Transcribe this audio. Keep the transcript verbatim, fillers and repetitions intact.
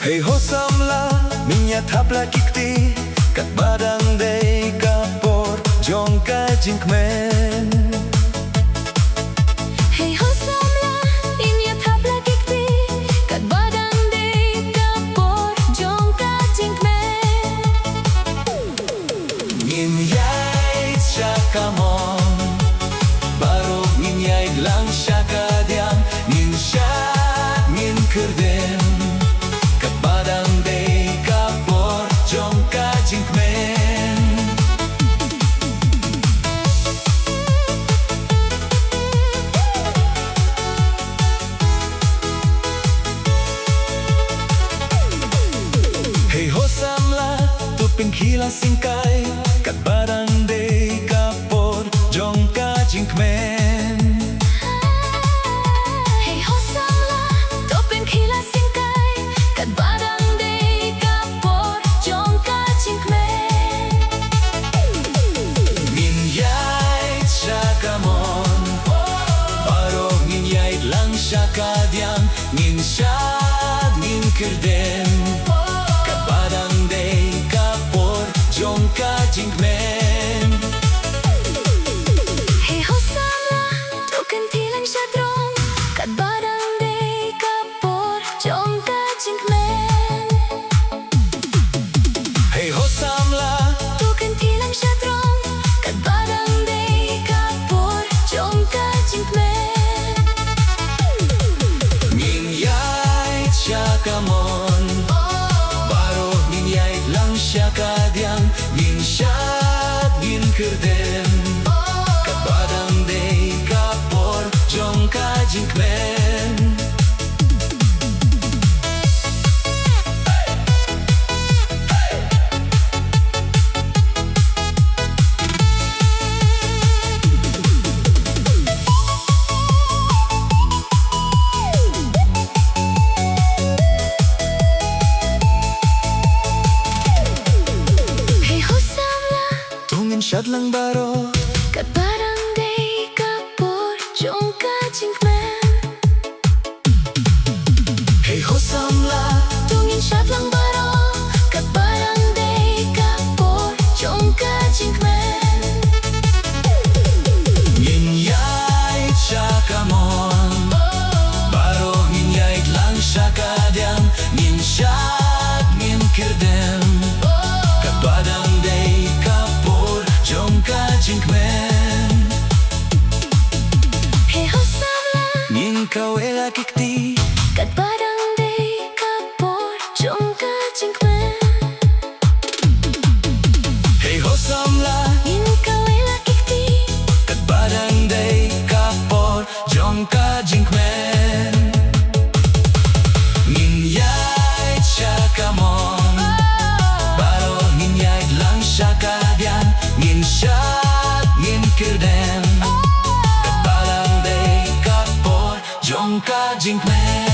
Hei ho samla, ngin ïa thap la ki kti, katba dang dei ka por jong ka jingkmen. Hei ho samla, ngin ïa thap la ki kti, katba dang dei ka por jong ka jingkmen. Ngin ïaid sha ka mon, baroh ngin ïaid lang sha ka diang, ngin shad ngin kyrdem, katba dang dei ka por jong ka jingkmen. Hei ho samla, to pynkhih la syngkai, katba dang dei ka por jong ka jingkmen. Hei ho samla, to pynkhih la syngkai, katba dang dei ka por jong ka jingkmen. Ngin ïaid sha ka mon, baroh ngin ïaid lang sha ka diang, ngin shad ngin kyrdem, katba dang dei ka por jong ka jingkmen. Hei ho samla, to kynthih lang sha throng, katba dang dei ka por jong ka jingkmen. Hei ho samla, to kynthih lang sha throng, katba dang dei ka por jong ka jingkmen. Ngin ïaid sha ka mon, baroh ngin ïaid lang sha ka diang, ngin shad ngin kyrdem, katba dang dei ka por jong ka jingkmen. Hei ho samla, to ngin shad lang baroh, katba dang dei ka por jong ka jingkmen. Hei ho samla, to ngin shad lang baroh, katba dang dei ka por jong ka jingkmen. Ngin ïaid sha ka mon, baroh ngin ïaid lang sha ka diang, ngin shad ngin kyrdem, katba dang dei ka por jong ka jingkmen. Hei ho samla, ngin kawei la ki kti, katba dang dei ka por jong ka jingkmen. Hei ho samla, ngin kawei la ki kti, katba dang dei ka por jong ka jingkmen. Ngin ïaid sha ka mon, baroh ngin ïaid lang sha ka diang, ngin shad ngin kyrdem, katba dang dei ka por jong ka jingkmen.